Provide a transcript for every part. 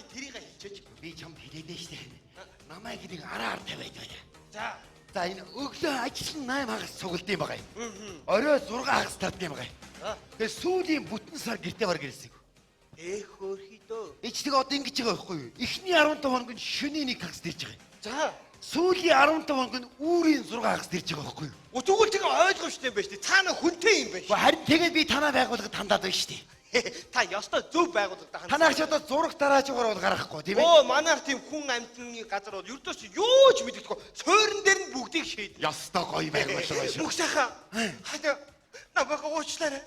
тэрийг хэлчихэж. Би чамд хэлээдээ штэ. Намайг нэг араар тавиад байна. За. За энэ өглөө ажил нь 8 хагас цугалд юм байгаа юм. Орой 6 хагас тард юм байгаа юм. Тэгээ сүүлийн бүтэн сар гэртээ бараг ирсэн. Эх хөөрхий дөө. Ич тэг одоо ингэж байгаа байхгүй юу? Эхний 15 хоног нь шөнийн 1 хагас дэрж байгаа юм. За. Сүүлийн 15 хоног нь үүрийн 6 хагас дэрж байгаа байхгүй юу? Тэгвэл тэгээ ойлгомжтой юм байна шүү дээ. Цаана хүнтэй юм байна шүү. Харин тэгээд би танаа байгууллагад хандаад байна шүү дээ. Та ёстой зөв байгууллагад хандсан. Танаас ч одоо зураг тарааж байгаа бол гаргахгүй тийм ээ? Оо манайх тийм хүн амьтны газар бол ердөөс юу ч мэддэхгүй. Суурин дээр нь бүгдийг шийднэ. Ёстой гоё байгууллага байна шүү. Мөнх сайхан. Хаа намайг уучлаарай.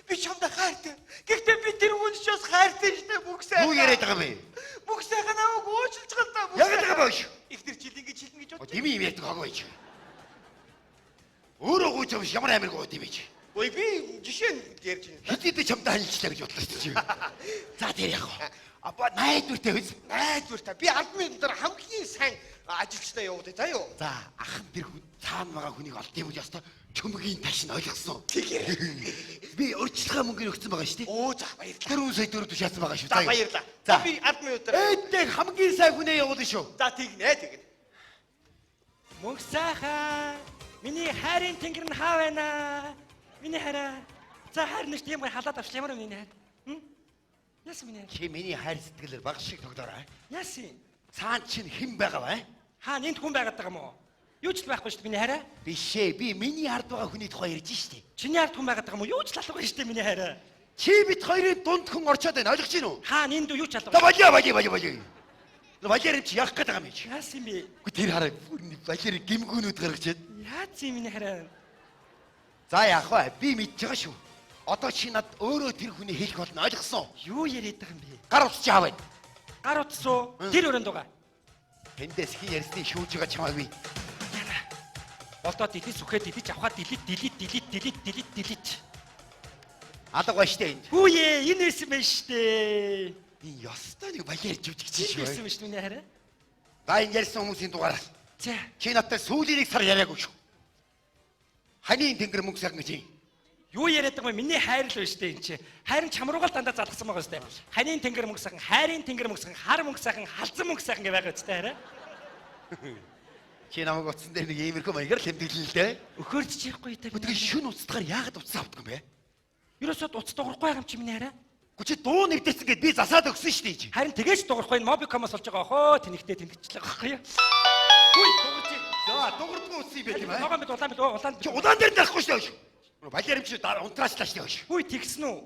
Би чамд хайртай. Гэхдээ би тэр хүн ч бас хайртай шүү дээ мөнх сайхан. Юу яриад байгаа юм бэ? Мөнх сайхан намайг уучлж байгаа даа. Яг л байгаа юм шүү. Их тэр жил ингэж хэлнэ гэж бодож. Дими юм ярьдаг хог байж. Өөрөө гүйж юм ямар амир гүйд юм бэ чи? Ой би жишээ нь ярьж байна. Хэдийдээ чамтай танилцлаа гэж бодлоо шүү дээ. За тэр яг. Аба найдвартай үз. Найдвартай. Би албаны дээр хамгийн сайн ажилчдаа явуулъя заа юу. За ах нь тэр хүн цаана байгаа хүнийг олд юм бол ёстой чөмгийн таш нь ойлгосон. Тэгэхээр би урьдчилгаа мөнгөний өгсөн байгаа шүү дээ. Оо за баярлалаа. 4 сая 4 шаацсан байгаа шүү. За баярлалаа. За би 10 минутаар. Эддэг хамгийн сайн хүнээ явуулна шүү. За тэгнэ тэгнэ. Мөнх сайхан. Миний хайрын тэнгэр нь хаа байна? Миний хайраа. За хайр нэг тийм гай халаад авч ямар миний хайр? Хм? Яасан миний хайр? Чи миний хайр сэтгэлээр баг шиг тогдоорой. Яасан? Цаан чинь хэн байгаа вэ? Хаа энд хүн байгаад байгаа юм уу? Юу ч л байхгүй шүү дээ миний хайраа. Биш ээ, би миний ард байгаа хүний тухай ярьж штэ. Чиний ард хүн байгаад байгаа юм уу? Юу ч л алга шүү дээ миний хайраа. Чи бит хоёрын дунд хүн орчоод байна, ойлгож байна уу? Хаа энд юу ч алга. За болио, болио, болио, болио. Валер юм чи яах гээд байгаа юм чи? Яасан бэ? Үгүй тэр хараа Валер гимгүүнүүд гаргаж байна. Яасан миний хайраа? За яах вэ? Би мэдж байгаа шүү. Одоо чи над өөрөө тэр хүний хэлэх болно ойлгосон уу? Юу яриад байгаа юм бэ? Гар утас чи аваа. Гар утас уу? Тэр өрөөнд байгаа. Тэндээс хин ярьсныг шүүж байгаа чамайг би. Болдоо дэлий сүхээ дэлий авахаа дэлий дэлий дэлий дэлий дэлий дэлий. Алга ба штэ энд. Хүүе энэ байсан байх штэ. Энэ ёстой нэг Валер жүжигч шүү. Энэ байсан биш миний хайраа. За энэ ярьсан хүмүүсийн дугаар. За. Чи надтай сүүлийн нэг сар яриаггүй шүү. Ханийн тэнгэр мөнгө сайхан гэж юм. Юу яриад байгаа юм? Миний хайр л байна штэ энэ чи. Хайр нь чам руугаа л дандаа залгасан байгаа штэ. Ханийн тэнгэр мөнгө сайхан, хайрын тэнгэр мөнгө сайхан, хар мөнгө сайхан, халзан мөнгө сайхан гэж байгаа үстэй хайраа. Чи намайг утсан дээр нэг иймэрхүү маягаар тэмдэглэн л дээ. Өхөрч чихгүй та. Тэгээ шүн уцтахаар яагаад утас авдаг юм бэ? Ерөөсөө утас дуурахгүй байгаа юм чи миний хайраа. Гү чи дуу нэгдэрсэн гэд би засаад өгсөн шүү дээ чи. Харин тэгээч дуурахгүй энэ Mobicom-оос болж байгаа охоо тэнэгтээ тэнэгчлээ байхгүй юу? Үгүй дуурч. За дуурдгүй утсан юм байт юм аа. Ногоон бит улаан бит улаан. Чи улаан дээр дарахгүй шүү дээ. Валер юм чи унтраачлаа шүү дээ. Үгүй тэгсэн үү?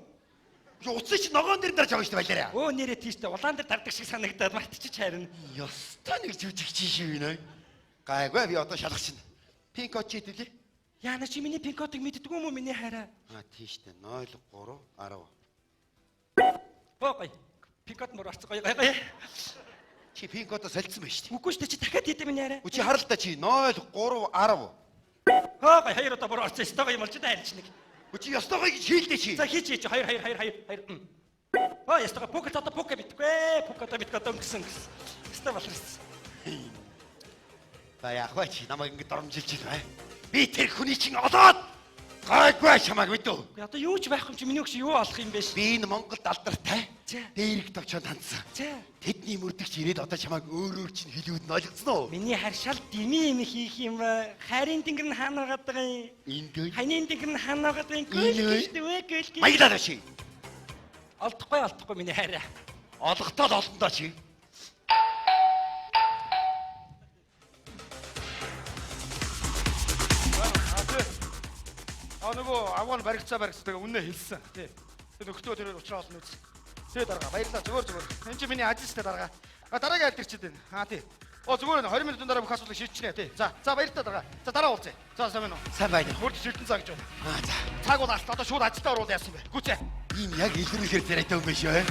Чи утсан чи ногоон дээр дарж байгаа шүү дээ Валерия. Өө нэрээ тийштэй улаан дээр дардаг шиг санагдаад мартчих харин. Ёстой нэг жүжигч шүү нэ. Гайгүй би одоо шалгах чинь. Пин код чи хэвлээ. Яна чи миний пин кодыг мэддэггүй юм уу миний хайраа? А тийштэй 0 3 10. Гоо гой. Пин код мөр орцсон гой гой гой. Чи пин кодоо солилцсон байж шүү дээ. Үгүй шүү дээ чи дахиад хийдэ миний хайраа. Үгүй чи харал та чи 0 3 10. Гоо гой хоёр удаа бүр орцсон ёстой гоё юм болж та харин чи нэг. Үгүй чи ёстой гоё гэж хийлдэ чи. За хийж хийж 2 2 2 2 2. Оо ёстой гоё пүк одоо пүк мэдгүй. Пүк одоо мэдгүй одоо өнгөсөн гэсэн. Ёстой баларсан. За яах вэ чи намайг ингэ доромжилж байна. Би тэр хүний чинь олоод гайгүй чамайг мэдв. Үгүй одоо юу ч байхгүй юм чи миний өгш юу олох юм бэ? Би энэ Монголд алдартай За. дээрэг товчонд хандсан. За. Тэдний мөрдөгч ирээд одоо чамайг өөрөөр чинь хэлүүд нь ойлгоцсон уу? Миний хар шал дими юм хийх юм ба. Хайрын тэнгэр нь хаана байгаа даа юм? Энд үе. Ханийн тэнгэр нь хаана байгаа даа юм? Энэ үе. Гүйл гүйл гүйл гүйл. Маялаа чи. Олдохгүй олдохгүй миний хайраа. Олготоо л олондоо чи. А нөгөө авган баригцаа баригцдаг үнэ хэлсэн. Тий. Тэр нөхдөө тэр учраа олно үз. Тэ дарга баярлалаа зүгээр зүгээр. Энд чи миний ажилчтай дарга. А дараагийн айл төрчид байна. А тий. О зүгээр нь 20 минутын дараа бүх асуудлыг шийдчихнэ тий. За за баярлалаа дарга. За дараа уулзъя. За сайн байна уу? Сайн байна уу? Хурд шилтэн цаг гэж байна. Аа за. Цаг бол алт одоо шууд ажилдаа оруул яасан бэ? Гүцээ. Энэ яг илрүүлэхээр царайтай юм биш үү?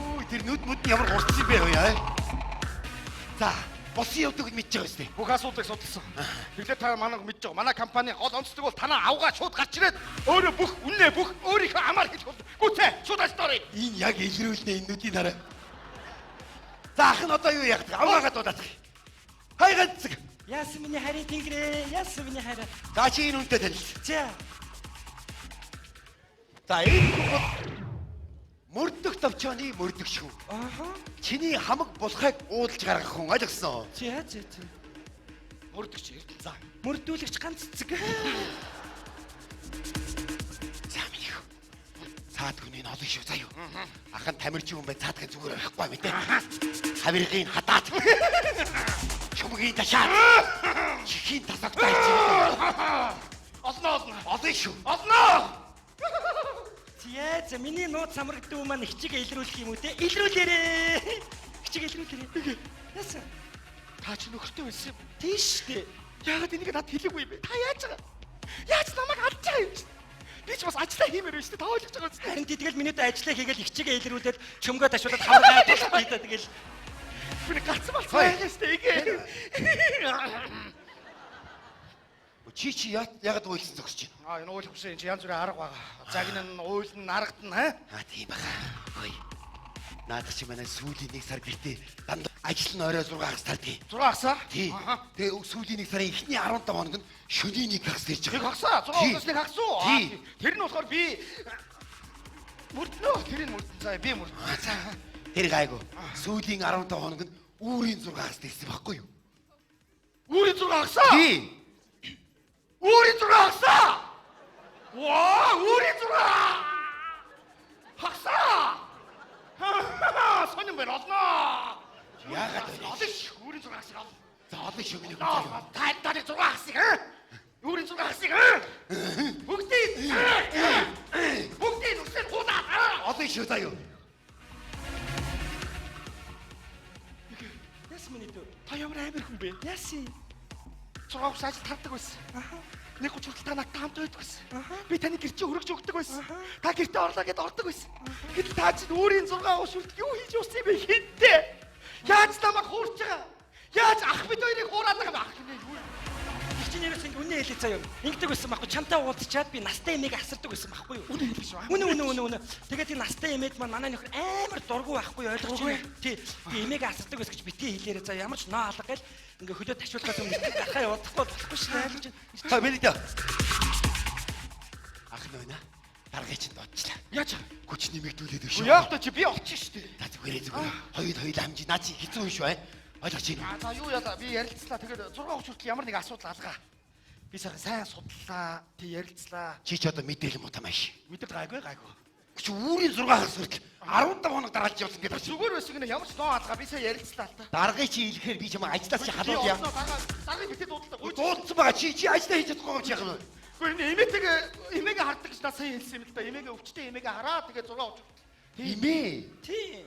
Үу тэр нүд мүд нь ямар гурцсан юм бэ хөөе? За, босон явдаг гэж мэдж байгаа үстэй. Бүх асуудлыг судалсан. Тэгэхээр та манай мэдж байгаа. Манай компани гол онцлог бол танаа авгаа шууд гарч ирээд өөрөө бүх үнэ бүх өөрийнхөө амаар хэлэх бол гүцээ шууд ажилдаа оръё. Энэ яг илрүүлнэ энэ нүдийн хараа. За ах нь одоо юу яах вэ? Аваагаа дуудаад. Хайгац. Яасан миний хайрын тэнгэрээ? Яасан миний хайраа? За чи энэ үнтэй танилц. За. За энэ хүн бол Мөрдөх товчооны мөрдөгч хүн. Ааха. Чиний хамаг булхайг уудалж гаргах хүн ойлгосон. За за за. Мөрдөгч Эрдэнэ заа. Мөрдүүлэгч ганц цэцэг. За миний хүү. Цаад хүний нь олон шүү заяа. Ах нь тамирчин хүн бай цаадахын зүгээр орохгүй мэдээ. Хавиргын хадаад. Чүмгийн ташаад. Чихийн тасагтай чи. Олно олно. Олон шүү. Олно. За за миний нууц самрагдсан маань хичээгээ илрүүлэх юм уу те? Илрүүлээрээ. Хичээгээ илрүүлээрээ. Яасан? Та чи нөхөртэй байсан юм. Тийш штэ. Яагаад энийг надад хэлээгүй юм бэ? Та яаж байгаа? Яаж намайг алдж байгаа юм чи? Би ч бас ажиллаа хиймээр байна шүү дээ. Та ойлгож байгаа үстэй. Харин тэгэл миний дэ ажиллаа хийгээл хичээгээ илрүүлээд чөмгөө ташуулаад хавргаа болчихсон тэгэл. Би нэг галцсан Хой. болсон байгаа шүү дээ. Эгэ. Чи чи яагаад уйлсан зогсож байна? Аа энэ уйлах биш энэ чи янз бүрийн арга байгаа. Загнан, уйлан, аргадан хаа? Аа тийм баха. Хөөе. Наадах чи манай сүүлийн нэг сар гэртээ дандаа ажил нь орой 6 хагас тардгийг. 6 хагасаа? Тий. Тэгээ сүүлийн нэг сарын эхний 15 хоног нь шөнийн нэг хагас ирж Нэг байгаа. хагасаа 6 Тий. хагас нэг хагас уу? Аа, Тий. Тэр нь болохоор би мөрднөө. Тэр нь мөрдөн. За би мөрдөн. За тэр гайгүй. Сүүлийн 15 хоног нь үүрийн 6 хагас ирсэн байхгүй юу? Үүрийн 6 хагасаа? Тий. Үүрийн 6 хагасаа. Ваа, үүрийн 6 хагасаа. Сонин байна олноо. Яагаад вэ? Олон ш үүрийн 6 хагасыг олно. За олон шүү миний Аа, хүн. та таны 6 хагасыг аа. Үүрийн 6 хагасыг аа. Бүгдийг бүгдийг үсээр хуулаад аа. Олон шүү заяа. Яасан миний дүү? Та ямар амар хүн бэ? Яасан? 6 хагас ажил тардаг байсан. Аха. Нэг 30 хүртэл та надтай хамт байдаг байсан. Аха. Би таны гэрчээ хөргөж өгдөг байсан. Аха. Та гэртээ орлоо гэдээ ордог байсан. Гэтэл та чинь өөрийн 6 хагас хүртэл юу хийж явсан юм бэ хинтээ? Яаж намайг хуурч байгаа? Яаж ах бид хоёрыг хуураад байгаа юм ах гинэ юу? Их чинь ерөөс ингэ үнэ хэлээ заяа. Ингэдэг байсан байхгүй чамтай уулзчаад би настай эмээг асардаг байсан байхгүй юу? Үнэ хэлэх шүү. Үнэ үнэ үнэ үнэ. Тэгээд тийм настай эмээд маань манай нөхөр амар дургу байхгүй ойлгож байна. Тий. Би эмээг асардаг байсан гэж битгий хэлээрээ заяа. Ямар ч ноо алга гэл ингээ хөлөө ташуулахаас өмнө гарахаа явуулахгүй болохгүй шнэ ойлгож байна. Та миний дөө. Ах нь байна. Даргыг чинь дуудчихлаа. Яаж? Хүч нэмэгдүүлээд өгш. Яах вэ чи би олчих шүү дээ. Та зүгээрээ зүгээр. Хоёул хоёул амжи наа чи хэцүү юм шүү. Ойлгож байна. А за юу яалаа би ярилцлаа. Тэгээд 6 хагас хүртэл ямар нэг асуудал алгаа. Би сайхан сайн судлаа. Тэг ярилцлаа. Чи ч одоо мэдээлэл муу тамааш. Мэдэл гайгүй гайгүй. Чи үүрийн 6 хагас хүртэл 15 хоног дараалж явсан гэдэг чи. Зүгээр байсан гинэ ямар ч ноо алгаа би сайн ярилцлаа л та. Даргыг чи илэхээр би чамайг ажлаас чи халуулъя. Даргаыг битээ дуудлаа. Гүйж. Дуудсан байгаа чи чи ажиллаа хийж чадахгүй юм чи яах вэ? Үгүй энэ эмээтэйг эмээгээ хардаг гэж надад сайн хэлсэн юм л да. Эмээгээ өвчтэй эмээгээ хараа тэгээд 6 хагас. Имээ. Тий.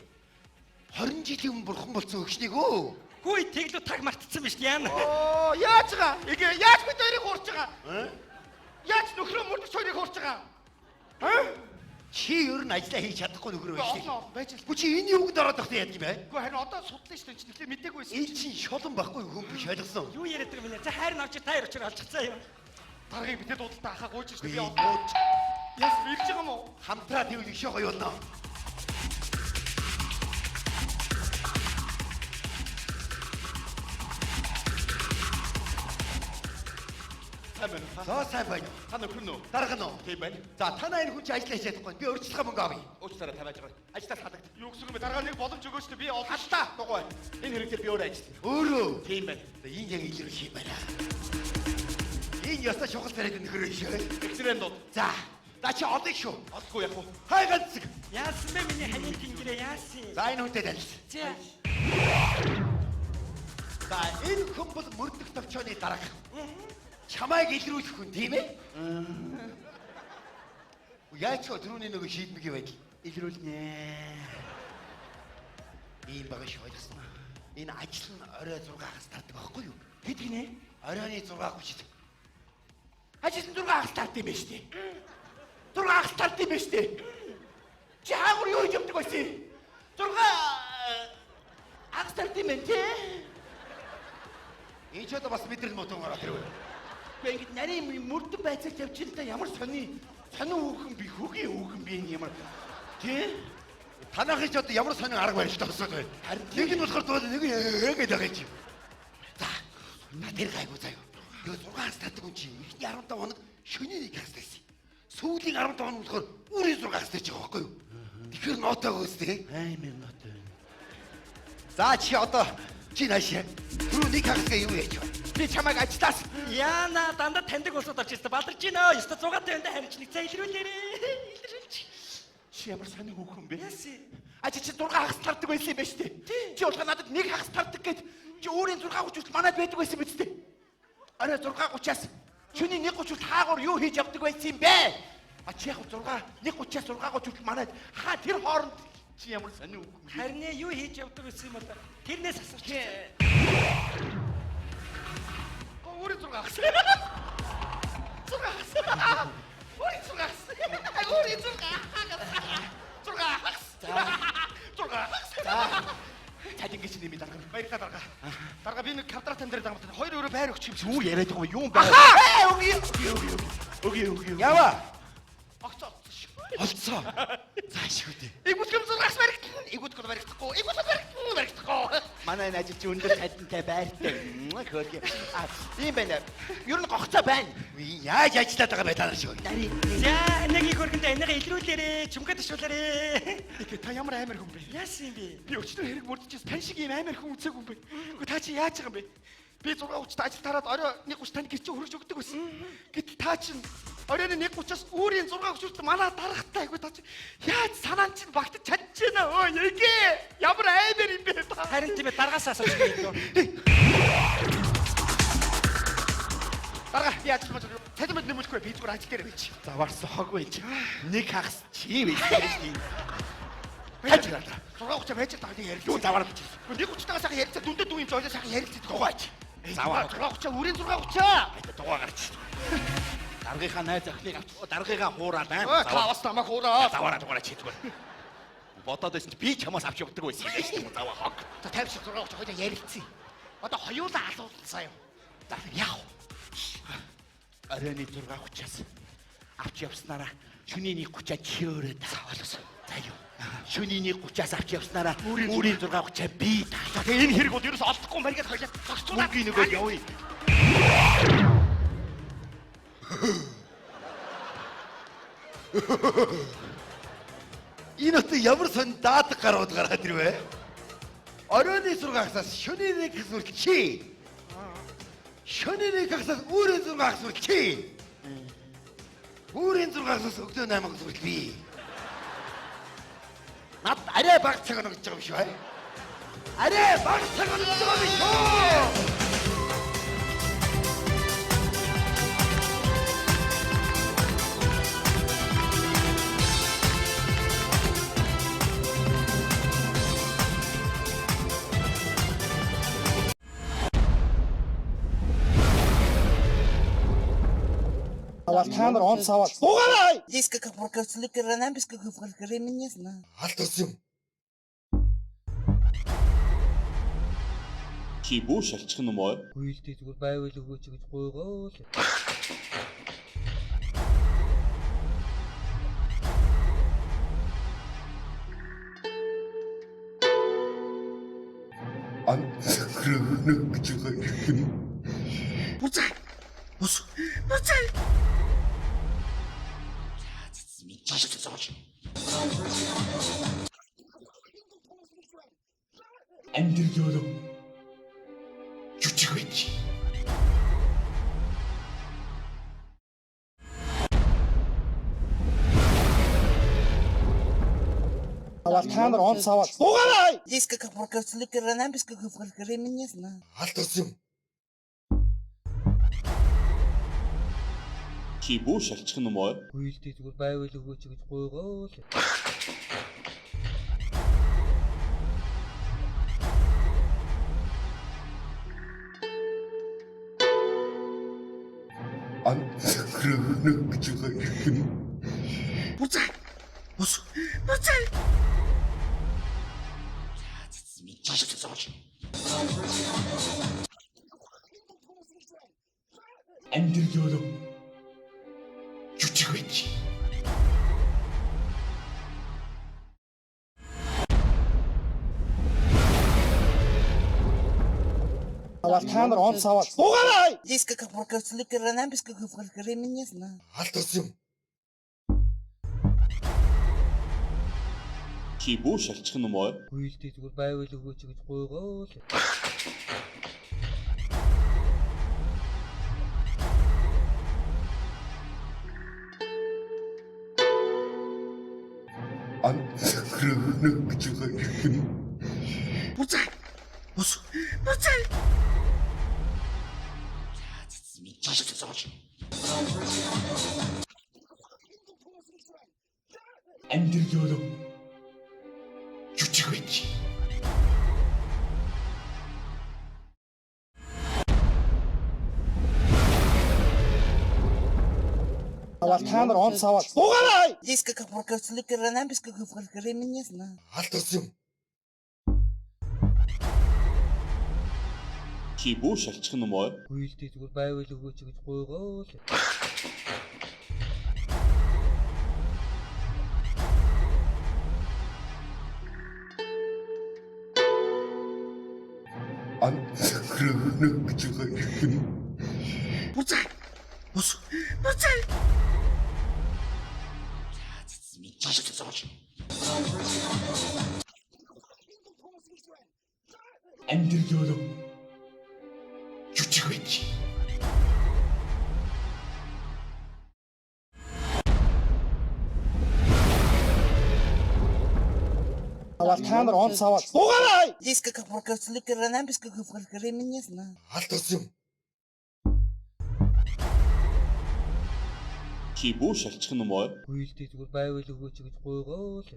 20 жилийн өмнө бурхан болсон өгшнийг өө. Хүй тэглүү таг мартцсан биш яана. Оо яаж байгаа? Эгэ яаж бид хоёрыг хуурч байгаа? Яаж нөхрөө мөрдөж хоёрыг хуурч байгаа? Аа? Чи ер нь ажиллаа хийж чадахгүй нөхөр байж Олон олон байж л. Гү чи энэ юунд ороод явах яадаг юм бэ? Үгүй харин одоо судлаа шүү дээ. Чи тэгэхээр мдээгүй байсан. Энэ чинь шолон байхгүй хүн биш ойлгосон. Юу яриад байгаа юм бэ? За хайр нь авч та хоёр очоор олчихсан юм. Даргаыг битээ дуудалтаа ахаа гуйж шүү дээ. Би Би одоо дууж яс ирж байгаа юм уу? хамтраа тэгвэл их гоё болно. Сайн байна уу? За сайн байна. Та нөхөр нөө? Дарга нь уу? Тийм байна. За танаа энэ хүн чи ажиллаа хийж чадахгүй. Би өөрчлөх мөнгө авъя. Уучлаарай та байж байгаа. Ажлаас халагдав. Юу гэсэн юм бэ? Дарга нэг боломж өгөөч дээ. Би олон халтаа дугуй. Энэ хэрэг дээр би өөрөө ажиллана. Өөрөө. Тийм байна. За энэ яг илэрх юм байна. Энэ ёстой чухал тариад нөхөр биш үү? Эхнэрээ дууд. За. За чи олыг шүү. Олохгүй яг уу. Хай ганцэг. Яасан бэ миний ханийн тэнгэрээ яасан? За энэ хүнтэй танил. За. За энэ хүн бол мөрдөх товчооны дарга. Чамайг илрүүлэх хүн тийм ээ? Яаж ч түрүүний нөгөө шийдмэгийн байдал Илрүүлнэ. Ийм байгаа шүү ойлгосон. Энэ ажил нь орой 6 хагас тардаг байхгүй юу? Хэд гинэ? Оройны 6:30. Ажил нь 6 хагас тард юм байна шүү дээ. 6 хагас тард юм байна шүү дээ. Чи хаагур юу хийж явдаг байсан юм? 6 хагас тард юм байна тий? Энэ ч одоо бас мэдрэл мутан ороод ирв. Гэхдээ ингэж нарийн мөрдөн байцаал явчихлаа л да ямар сони сонин хүүхэн би хүүгийн хүүхэн би энэ ямар тий? Танайхын ч одоо ямар сонин арга барилтай босоод байна. Харин Нэг нь болохоор дуу нэг нь гэдэг байгаа юм. За. Та тэр гайгүй заяа. Тэгээ 6 хагас тардаг хүн чи эхний 15 хоног шөнийн 1 хагас тарсан. Сүүлийн 15 хоног болохоор үрийн 6 хагас тарж байгаа байхгүй юу? Тэгэхээр нотой үстэй. Амар нотой. За чи одоо чи наашаа. Түрүү нэг хагасгаа юу яаж вэ? Би чамайг ажиллаас Яна дандаа таньдаг улсууд орж ирсэн. Баларч гинөө. Ёстой 6 50-нд харин чи нэг цай илрүүлээрээ. Илрүүлч. Чи ямар сони хүүхэн бэ? Яси. А чи 6 хагас тардаг байсан юм байна шүү дээ. Чи болохоор надад нэг хагас тардаг гэд чи өөрийн 6:30 хүртэл манад байдаг байсан биз дээ. Орой 6:30-аас шөнийн 1:30 хүртэл хаагур юу хийж явдаг байсан юм бэ? А чи яг 6 1:30-аас 6:30 хүртэл манад хаа тэр хооронд чи ямар сони хүүхэн бэ? Харин юу хийж явдаг байсан юм бол тэрнээс асууч. Өөрийн 6 хагас. 6 хагас. Өөрийн 6 хагас. Өөрийн 6 хагас. 6 хагас. 6 хагас. За ингэж нэмээ дарга. Баярлалаа дарга. Дарга би нэг квадратан дээр дарга. Хоёр өрөө байр өгчих юм шиг. Юу яриад байгаа юм? Юм байна? Ээ өгье. Өгье өгье. Ява. Огцоо олцсон шүү. Олцоо. За шүү дээ. Игүтгэм 6 хагас баригдана. Игүтгэл баригдахгүй. Игүтгэл баригдана. Баригдахгүй. Манай энэ ажилч өндөр цалинтай байртай. Хөөрхий. А ийм байна. Ер нь гогцоо байна. Яаж ажиллаад байгаа бэ та нар шүү. За энэгийг хөргөндөө энэгээ илрүүлээрээ. Чүмгээ тушуулаарэ. Игэ та ямар амар хүн бэ? Яасан юм бэ? Би өчтөр хэрэг мөрдөжээс тань шиг ийм амар хүн үзээгүй юм бэ. Гэхдээ та чи яаж байгаа юм бэ? Би 6:30-д ажил тараад орой 1:30 танд гэрчээ хүргэж өгдөг байсан. Гэтэл та чинь оройн 1:30-аас үүрийн 6:30 хүртэл манаа дарахтай айгүй та чи яаж санаан чинь багтаж чадчихэв өө эгэ ямар амар юм бэ та. Харин тийм ээ даргаас асууч гэдэг. Дарга би ажил маж цалин мод нэмүүлэхгүй би зүгээр ажил дээр байж. За варсан хог байж. Нэг хагас чи байсан юм. Таж гараа. 6:30 байж л даа ярил. Юу заваар бичсэн. 1:30-тайгаа сайхан ярилцаа дүндээ дүү юм чи ойлоо сайхан ярилцдаг Дугаач. Заваа. 6:30 үрийн 6:30. Айда дугаа гарч. Даргийнхаа найз охиныг авч даргийнхаа хуураад аа. Өө та бас намайг хуураа. Заваараа дугаараа чи зүгээр. Бодоод байсан чи би чамаас авч явдаг байсан юм байна шүү дээ. Заваа хог. За 50 6:30 хоёлаа ярилцъя. Одоо хоёулаа алуулсан юм. За яах вэ? Оройн 6:30-аас авч явснараа шөнийн 1:30-аа чи өөрөө заваалсан. За юу. Шөнийн 1:30-аас авч явснараа үүрийн 6:30-аа би За тэгээ энэ хэрэг бол ерөөс олдохгүй маргээд хоёлаа зогсуулаад мөнгөний нөгөө явъя. Энэ одоо ямар сонь даадаг гарууд гараад ирвэ? Оройн 6 хагасаас шөнийн 1 хагас хүртэл чи. Шөнийн 1 хагасаас үүрийн 6 хагас хүртэл чи. Үүрийн 6 хагасаас өглөө 8 хагас хүртэл би. Над арай бага цаг оногдож байгаа юм шүү. Арай бага цаг оногдож байгаа юм шүү. Аваад та нар онц аваад дуугараа. Здесь как не знаю. Алт ус юм. Чи бүү шалчих юм уу? Үйл дээ зүгээр байвал өгөөч гэж гуйгаа л. Ан хөрөнө гэж байгаа юм. Амьдрал өөрөө жүжиг байж. Аваад та нар онц аваад дуугараа. Здесь как не знаю. Алт ус юм. Чи бүү шалчих юм уу? Үйл дээ зүгээр байвал өгөөч гэж гуйгаа л. Ан хөрөнө гэж байгаа юм. Амьдрал өөрөө жүжиг байж. Аваад та нар онц аваад дуугараа. Здесь как не знаю. Алт ус юм. Чи бүү шалчих юм уу? Үгүй л дээ, зүгээр байвал өгөөч гэж гуйгаал. Ан хөрөнө гэж байгаа юм. Буцаа. Бус. Буцаа. Амьдрал өөрөө жүжиг байж. Аваад та нар онц аваад дуугараа. Алт төрсөн юм. Чи бүү шалчих юм уу? Үгүй л дээ, зүгээр байвал өгөөч гэж гуйгаал. Ан хөрөнө гэж байгаа юм. Буцаа. Бус. Буцаа. Амьдрал өөрөө жүжиг байж. Аваад та нар онц аваад дуугараа. Алт төрсөн юм. Чи бүү шалчих юм уу? Үгүй л дээ, зүгээр байвал өгөөч гэж гуйгаал.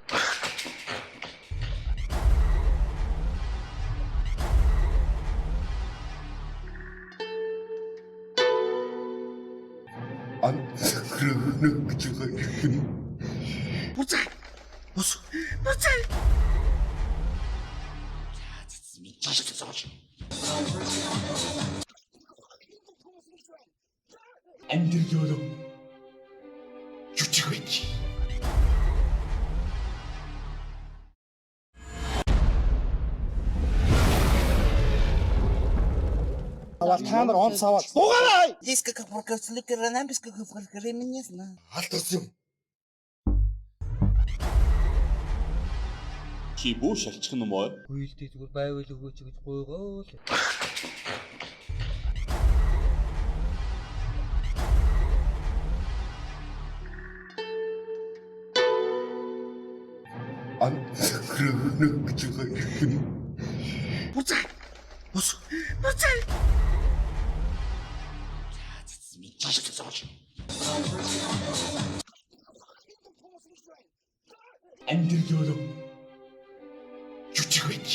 Ан хөрөнө гэж байгаа юм. Буцаа. Бус. Буцаа. Амьдрал өөрөө жүжиг байж. Аваад та нар онц аваад дуугараа. Алт төрсөн юм. Чи бүү шалчих юм уу? Үгүй л дээ, зүгээр байвал өгөөч гэж гуйгаал. Ан хөрөнө гэж байгаа юм. Буцаа. Бус. Буцаа. Амьдрал өөрөө жүжиг байж.